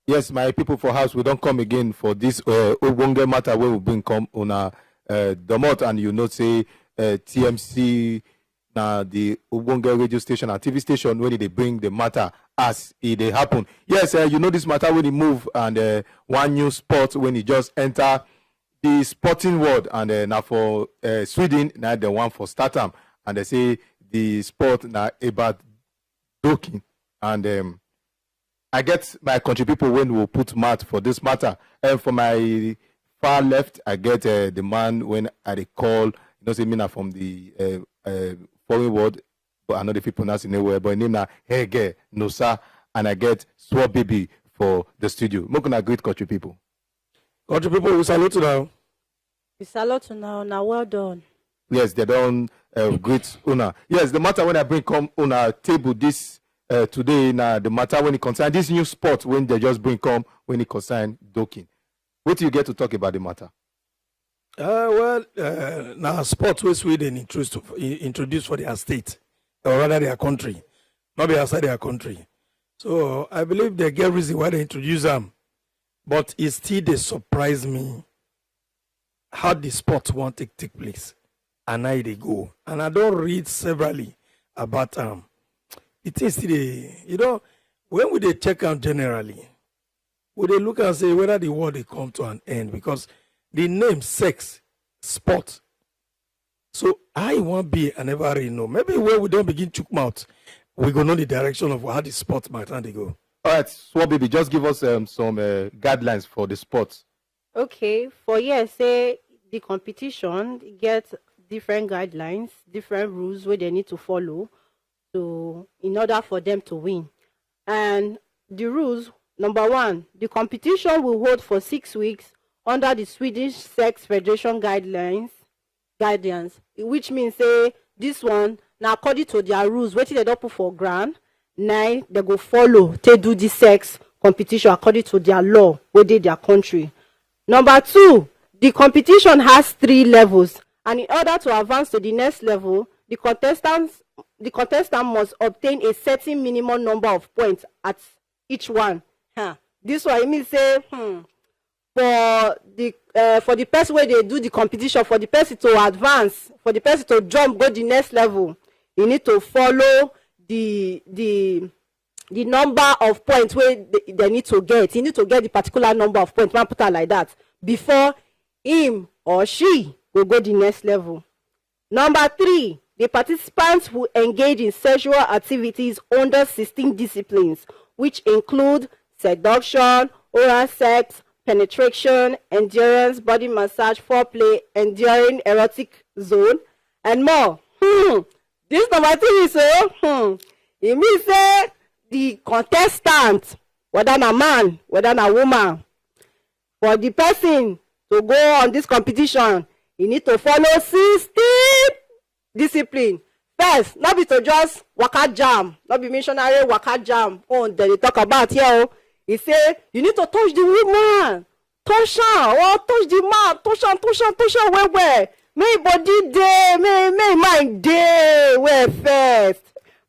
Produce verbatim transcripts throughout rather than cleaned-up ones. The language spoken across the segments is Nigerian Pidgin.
Yes, my people for house, we don come again for this uh, ogbonge matter wey we bring come una uh, domot, and you know say uh, T M C na the ogbonge radio station and T V station wey dey bring the matter as e dey happen. Yes, uh, you know this matter wey dey move, and uh, one new sport wey e just enter the sporting world, and uh, na for uh, Sweden na the one for start am, and they say the sport na about doking, and um, I get my country people when will put mouth for this matter. And for my far left, I get uh, the man when I dey call, you know, say me na from the uh, uh, foreign world, but I know the people pronounce it well. But him name na Hege Nosa, and I get Swab Baby for the studio. Make una greet country people. Country people, we salute you now. We salute you now. Now, well done. Yes, they don uh, greet una. Yes, the matter when I bring come una table this uh, today na the matter when it concern this new sport when they just bring come when it concern doking. What do you get to talk about the matter? Uh, well, uh, now sport wey Sweden introduce to, i- introduce for their state, or rather their country, not be outside their country. So I believe they get reason why they introduce them, but it still dey surprise me how the sport wan take take place and how e dey go. And I don read severally about am. The thing still dey, you know, when we dey check am generally, we dey look and say whether the world dey come to an end, because the name sex, sport. So how e wan be, I never really know. Maybe when we don begin chook mouth, we go know the direction of how the sport matter dey go. All right, Swab Baby, just give us um, some uh, guidelines for the sport. Okay, for here say the competition get different guidelines, different rules wey they need to follow to in order for them to win. And the rules, number one, the competition will hold for six weeks under the Swedish Sex Federation guidelines guidance, which means say this one na according to their rules, wetin they don put for ground, na im they go follow take do this sex competition according to their law wey dey their country. Number two, the competition has three levels, and in order to advance to the next level, the contestants the contestant must obtain a certain minimum number of points at each one. Huh. This one e mean say hmm, for the uh, for the person wey dey do the competition, for the person to advance, for the person to jump go the next level, you need to follow the the the number of points wey they, they need to get. You need to get the particular number of points, man, put am like that, before him or she go go the next level. Number three, the participants will engage in sexual activities under sixteen disciplines, which include seduction, oral sex, penetration, endurance, body massage, foreplay, enduring erotic zone, and more. Hmm. This number three, so hmm, e mean say the contestant, whether na man, whether na woman, for the person to go on this competition, you need to follow sixteen discipline. First, no be to just waka jam, no be missionary waka jam own dem dey talk about here o. E say you need to touch the woman, touch am, or touch the man, touch am, touch am, touch am well well. Make im body dey, make make im mind dey well first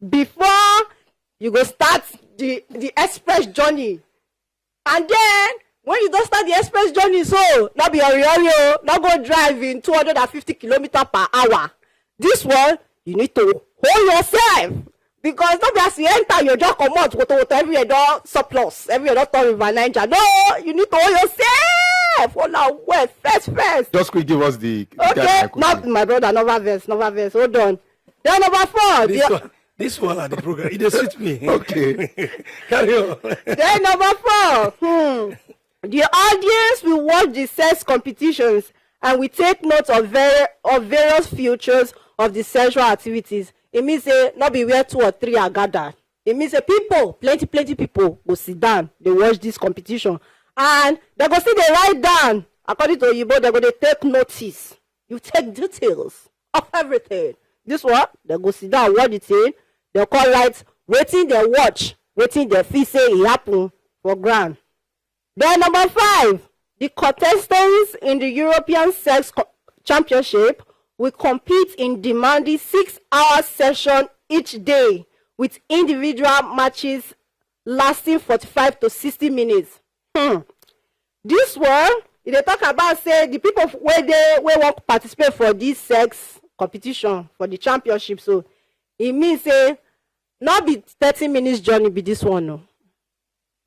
before you go start the the express journey. And then when you don start the express journey, so no be hurry hurry o, no go drive in two hundred and fifty kilometer per hour. This one, you need to hold yourself, because no be as you enter, you just comot woto woto, everywhere don surplus, everywhere don turn river Niger. No, you need to hold yourself, hold am well first first. Just quick give us the the Okay, guideline quickly. Not my brother, never vex, never vex, hold on. Then number four, This the one, this one at the program, it dey sweet me. Okay. Carry on. Then number four, hmm, the audience will watch the sex competitions and will take note of very of various features of the sexual activities. E mean say no be where two or three are gathered. E mean say people, plenty plenty people go sit down dey watch this competition, and they go still dey write down. According to oyibo, they go dey take notice. You take details of everything. This one, they go sit down, watch the thing, they come write wetin they watch, wetin they feel say e happen for ground. Then number five, the contestants in the European Sex Co- Championship will compete in demanding six-hour session each day with individual matches lasting forty-five to sixty minutes. Hmm. This one, e dey talk about say the people f- wey dey wey wan participate for this sex competition for the championship. So e mean say no be thirty minutes journey be this one, no.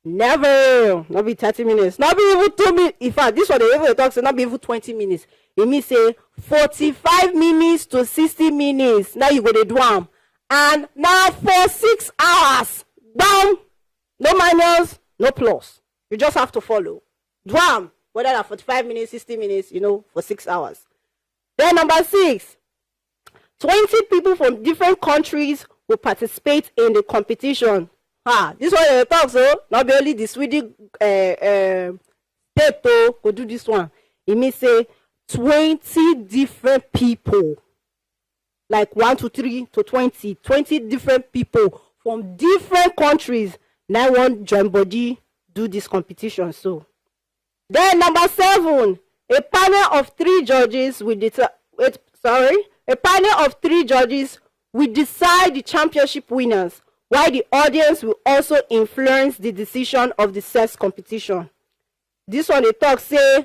Never, no be thirty minutes, no be even two minutes. In fact, this one dey even dey talk say no be even twenty minutes. E mean say forty-five minutes to sixty minutes. Now you go dey do am, and na for six hours. Bam! No minus, no plus. You just have to follow. Do am, whether na forty-five minutes, sixty minutes, you know, for six hours. Then number six, twenty people from different countries will participate in the competition. Ah, this one dey talk so, not be only the Swedish uh, uh, state to go do this one. E mean say twenty different people, like one to three to twenty, twenty different people from different countries, na wan join body do this competition. So then number seven, a panel of three judges will deta- wait, sorry, a panel of three judges will decide the championship winners, while the audience will also influence the decision of the sex competition. This one dey talk say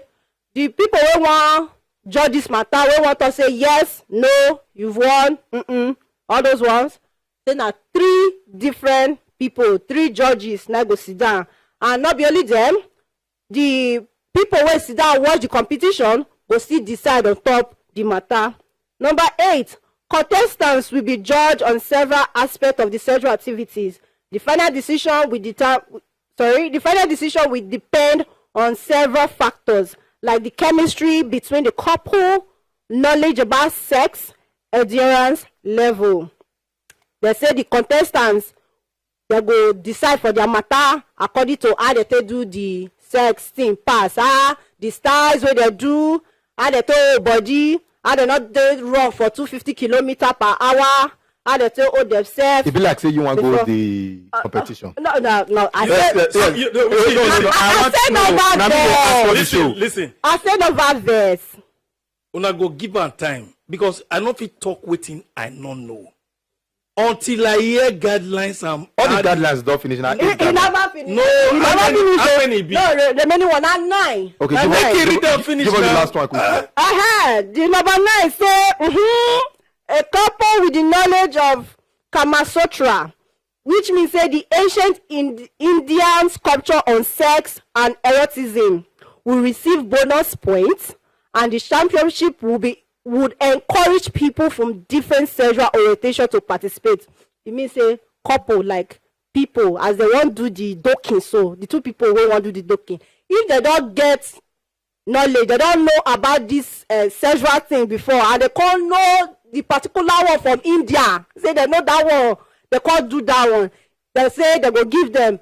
the people wey wan judge this matter, wey wan talk say yes, no, you've won, mm-mm, all those ones, say na three different people, three judges na go sit down, and not be only them, the people wey sit down watch the competition go still decide on top the matter. Number eight, contestants will be judged on several aspects of the sexual activities. The final decision will deter- sorry, the final decision will depend on several factors like the chemistry between the couple, knowledge about sex, adherence level. They say the contestants, they go decide for their matter according to how they take do the sex thing pass. Ah, the styles wey they do, how they take hold body, how they not dey run for two fifty kilometer per hour, how they take hold themselves. E be like say you wan go the competition. No, no, no. I Yes, said, yes, yes. You- you- you- you- I, I said number Na me dey ask all vex. the show. Listen, listen. I said number vex. Una go give am time because I no fit talk wetin I no know until I hear guidelines and All the how guidelines don finish na. He, he never finish. No, He how never many- finish. how Oh. many be? No, the, the many one are nine. Okay, Na give nine. Make us, you read give, them finish give us the now. Last one quick. Aha, the number nine say, mm-hmm, a couple with the knowledge of Kama Sutra, which means say the ancient Ind- Indian sculpture on sex and erotism, will receive bonus points, and the championship will be would encourage people from different sexual orientation to participate. E mean say couple, like, people, as they wan do the doking, so the two people wey wan do the doking, if they don get knowledge, they don know about this uh, sexual thing before, and they come know the particular one from India, say they know that one, they come do that one, they say they go give them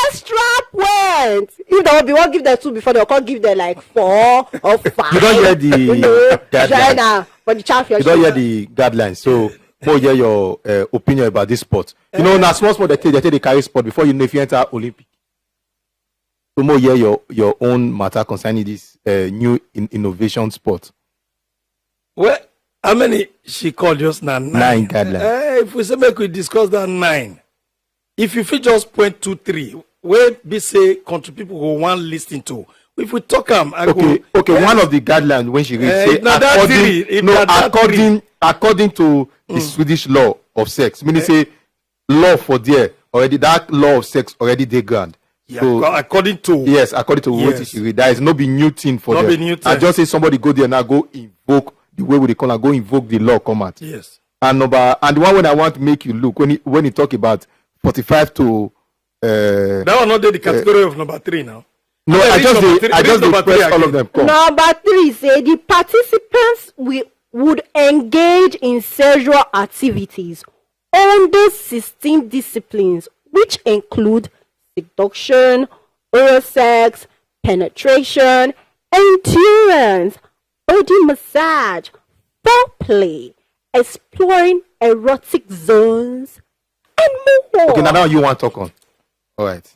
extra points. If they be wan give them two before, they come give them like four or five. You don hear the You know, guideline? China for the You championship. Don hear the guidelines. So mo hear your uh, opinion about this sport. You know, na small small they take they take dey carry sport before you know if you enter Olympic. So mo hear your your own matter concerning this uh, new in, innovation sport. Well, how many she called just now? Nine. Nine guidelines. Eh, if we say make we discuss that nine, if you fit just point two, three, wey be say country people go wan listen to. If we talk am, I Okay, go. okay. One of the guidelines when she read Eh, say na that according three, if no na that according according to the Swedish law of sex, meaning say law for there already that law of sex already dey ground. Yeah, So acco- according to yes, according to what Yes. she read, that is no be new thing for No them. be new I thing. Just say somebody go there now go invoke the way we dey call am go invoke the law come out. Yes. And number and the one wey I want make you look when he when he talk about forty-five to uh, That one not dey the category of number three now. no, Abeg, I read just number dey three- I read just dey number three press all again. Of them come. Number three say the participants will, would engage in sexual activities under sixteen disciplines, which include seduction, oral sex, penetration, endurance, body massage, foreplay, exploring erotic zones, and more. Okay, now that one you want talk on. All right.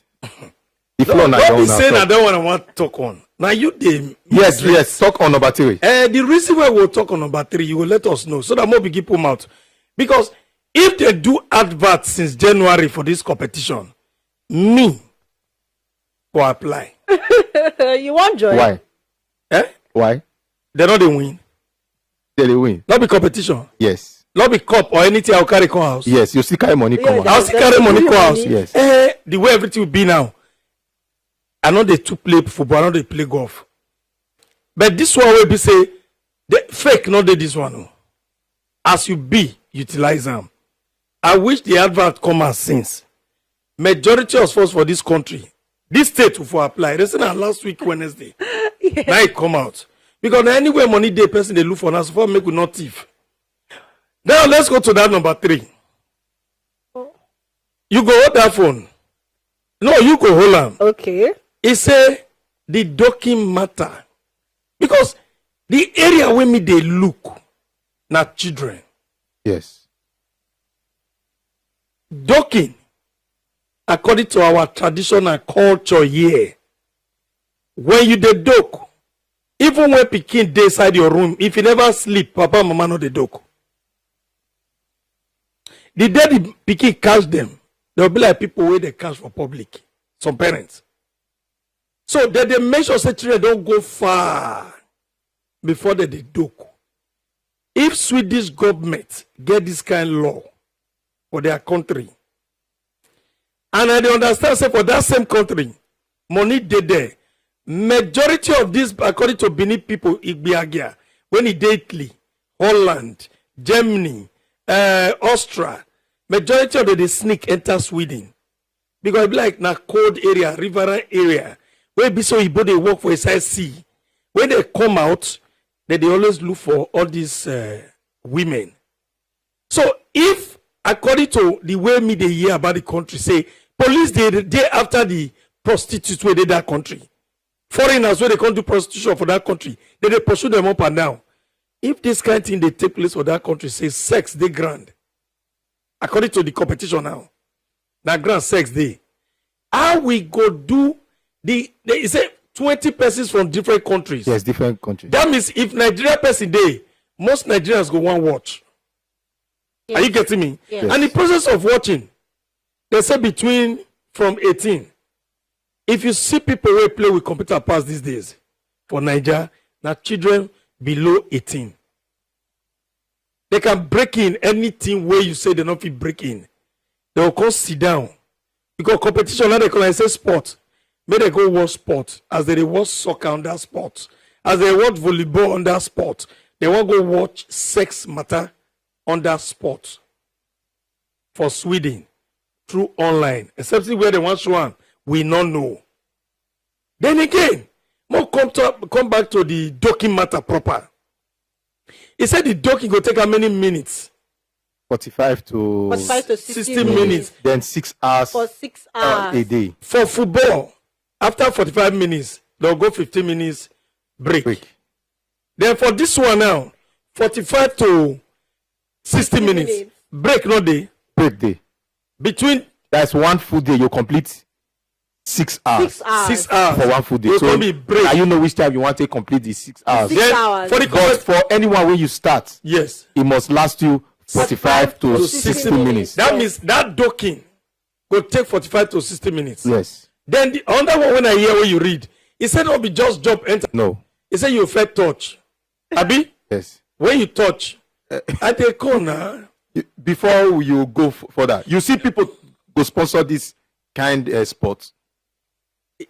The floor now Don't you be want say na talk. That one I want talk on. Now you dey. Yes, yes. Talk on number three. Uh, the reason why we'll talk on number three, you will let us know so that more begin put mouth. Because if they do advert since January for this competition, me, for apply. You wan join? Why? Eh? Why? They no dey win. They dey win. No be competition. Yes. No be cup or anything I go carry come house. Yes, you still carry money come Yeah, out. I still carry money come house. Yes. Eh, the way everything will be now, I no dey too play football. I no dey play golf. But this one wey be say the fake no dey this one. Oh. As you be, utilize am. I wish the advert come out since. Majority of us for this country, this state will for apply. They say na last week Wednesday. Now it come out. Because na anywhere money dey, person dey look for now, so far make we not thief. Now let's go to that number three. You go hold that phone. No, you go hold am. Okay. He say the docking matter. Because the area wey me dey look na children. Yes. Docking, according to our tradition and culture here, when you dey dock, even when pikin dey inside your room, if you never sleep, papa and mama no dey dock. The day the pikin catch them, they'll be like people wey dey catch for public. Some parents. So they dey make sure say children don go far before they dey dock. If Swedish government get this kind law for their country, and I dey understand say for that same country, money dey there. Majority of this, according to Benin people, Igbiagia, when e dey Italy, Holland, Germany, uh, Austria, majority of them dey sneak enter Sweden. Because e be like na cold area, riverine area, wey be so Igbo dey work for inside sea. When they come out, they dey always look for all these uh, women. So if, according to the way me dey hear about the country, say police dey dey after the prostitutes wey dey that country, foreigners wey dey come do prostitution for that country, they dey pursue them up and down. If this kind thing dey take place for that country, say sex dey grand. According to the competition now, na grand sex dey. How we go do the, they say twenty persons from different countries. Yes, different countries. That means if Nigeria person dey, most Nigerians go wan watch. Are you getting me? Yes. And the process of watching, they say between from eighteen. If you see people wey play with computer pass these days for Naija, na children below eighteen. They can break in anything wey you say they no fit break in. They go come sit down. Because competition, now they call it say sport. Make they go watch sport. As they dey watch soccer under sport. As they watch volleyball under sport. They wan go watch sex matter under sport for Sweden through online. Except see where they wan show am, we no know. Then again, more come to, come back to the docking matter proper. He said the docking go take how many minutes? Forty-five to Forty-five to sixty sixty minutes. Then six hours For six uh, hours. a day. For football, after forty-five minutes, they'll go fifteen minutes break. Break. Then for this one now, forty-five to sixty minutes. Minutes. Break no dey. Break day. Between That's one full day. You complete six hours. Six hours. six hours. For one full day. You So come be break. Now you know which time you want to complete the six hours. Six Then hours. for the But for anyone when you start, yes. It must last you forty-five to To sixty sixty minutes. That means that docking go take forty-five to sixty minutes. Yes. Then the other one when I hear when you read, he said no be just jump enter. No. He said you first touch. Abi? Yes. When you touch, I take corner. You- Before you go f- further, you see people go sponsor this kind uh, sport.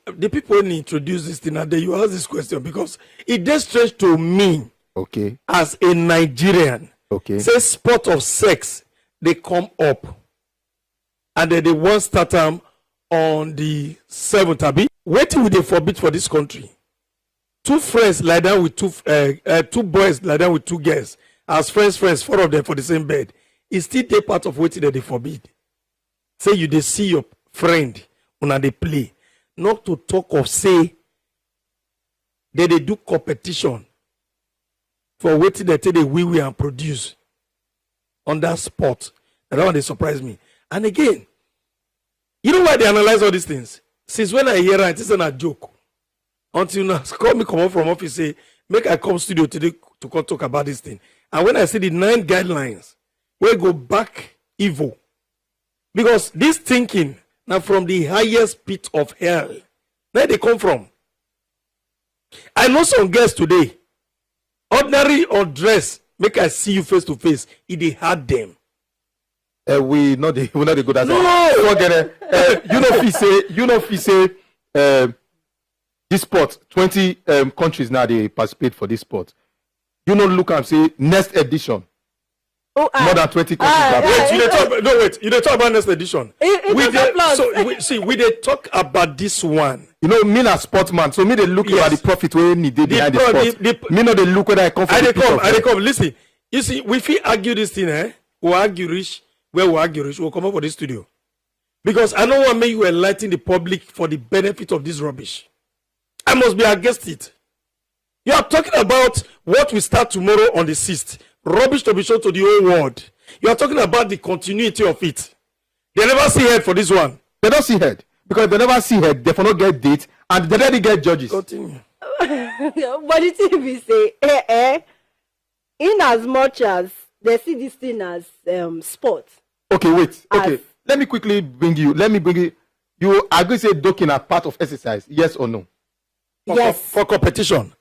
The people when introduce this thing, and then you ask this question because it dey strange to me Okay. as a Nigerian. Okay. Say sport of sex, they come up. And then they wan start am on the seventh, abi? Wetin we dey forbid for this country? Two friends lie down with two uh, uh, two boys lie down with two girls as friends, friends, four of them for the same bed. E still dey part of wetin dem dey forbid. Say you dey see your friend, una dey play. Not to talk of say they dey do competition for wetin dem take dey wee wee and produce under sport. Na that one dey surprise me. And again, you know why they analyze all these things? Since when I hear am, I think say na joke. Until una call me comot from office say make I come studio today to come talk about this thing. And when I see the nine guidelines wey go back evil, because this thinking na from the highest pit of hell Where they come from? I know some girls today, ordinary or dress, make I see you face to face, e dey hard them. Uh, we not the we not the good as No. Forget it. Uh, you know, if you say you know if you say um, this sport twenty um, countries now they participate for this sport. You know, look and say next edition. Oh, ah, More than twenty countries. ah, have ah, Wait, you dey it- talk. No, wait, you dey talk about next edition. It- it we was dey applause. so we, see we dey talk about this one. You know, me na sportsman, so me they look Yes. at the profit where need dey The behind the pro- sport. the- the- Me know they look whether I come for I the dey pit come. of I dey it. come. Listen, you see, we fit argue this thing, eh? We argue rich where we argue rich. We'll come up for this studio because I don't want make you enlighten the public for the benefit of this rubbish. I must be against it. You are talking about what we start tomorrow on the sixth. Rubbish to be shown to the whole world. You are talking about the continuity of it. They never see head for this one. They don't see head because if they never see head, they for not get date and they don't get judges. Continue. But the thing we say, eh, eh, in as much as they see this thing as um, sport, Okay, wait. Okay, As- let me quickly bring you. Let me bring you. You agree say doking are part of exercise? Yes or no? For, yes. for competition.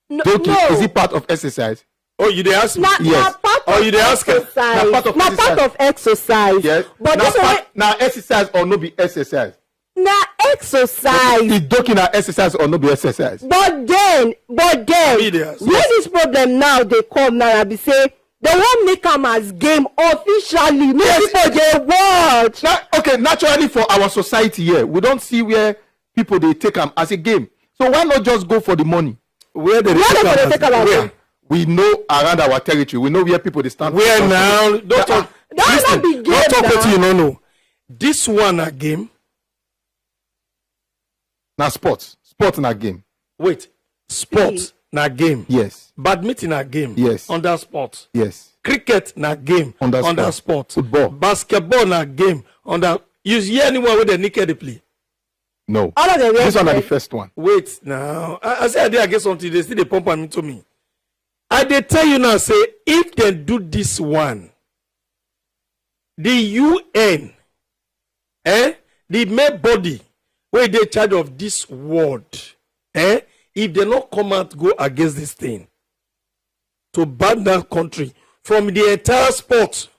No, Doking no. Is it part of exercise? Oh, you dey ask me. Na, Yes. na part Oh, of you dey ask am? exercise. Na part of Na part exercise. of exercise. Yes. But na this part, one, na exercise or no be exercise? na exercise. Is doking na exercise or no be exercise? But then, but then, Abi dey ask. Where this problem now they come now, I be say they won't make am as game officially. Make Yes. people they watch. Now, okay, naturally for our society here, we don't see where people they take them as a game. So why not just go for the money? Where they Where take they am dey as take am as where? game? We know around our territory. We know where people they stand. Where for now? something. Don't talk. That Listen, not be game don't talk now. Wetin you no know. This one na game. Na sport. Sport na game. Wait. Sport na game. Yes. Badminton na game. Yes. Under sport. Yes. Cricket na game. Under Under sport. Sport. Football. Basketball na game. Under. You hear anyone with the naked dey play? No. All of them wear This one na the dress. First one. Wait now. I, I say I dey against something. They still dey pump am into me. I dey tell you now. Say if they do this one, the U N, eh, the main body where they charge of this world, eh, if they not come out go against this thing to ban that country from the entire sport,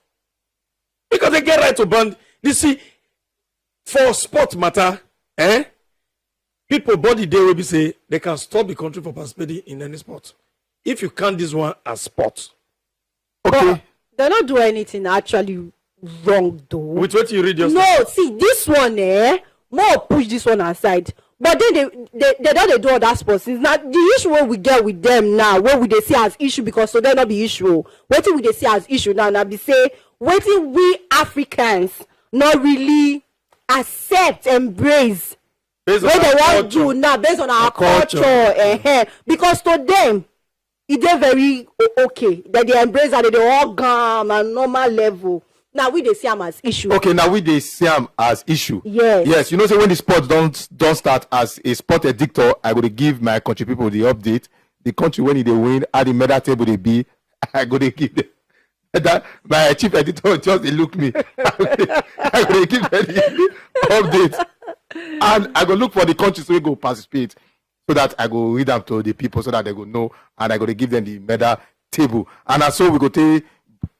because they get right to ban. You see, for sport matter, eh, people body they will be say they can stop the country from participating in any sport if you count this one as sport. Okay. They don't do anything actually wrong though. With what you read just No, see this one, eh? More push this one aside. But then they they, they don't they do all that sports. It's not the issue what we get with them now. What would they see as issue because so they not be issue. What we they see as issue now? Now be say what we Africans not really accept, embrace Based on what they our want culture. Do now based on our Our culture. culture, eh, eh. Because to them e dey very o- okay, dem dey embrace am, dem dey hug am at normal level. Na we dey see am as issue. Okay, now we dey see am as issue. Yes. Yes, you know say when the sport don't don't start as a sport editor, I go to give my country people the update. The country when they win, at the medal table they be, I go to give them. That my chief editor just they look me. I go to give them the update, and I go look for the countries we go participate so that I go read them to the people so that they go know, and I go to give them the medal table. And as so we go take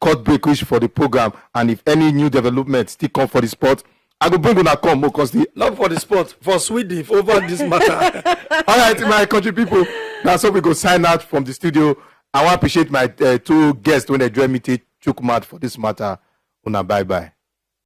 cut break reach for the program, and if any new development still come for the sport, I go bring una come because the Not for the sport, for Sweden, over this matter. All right, my country people. That's how we go sign out from the studio. I want to appreciate my uh, two guests when they join me to chook mad for this matter. Una bye bye.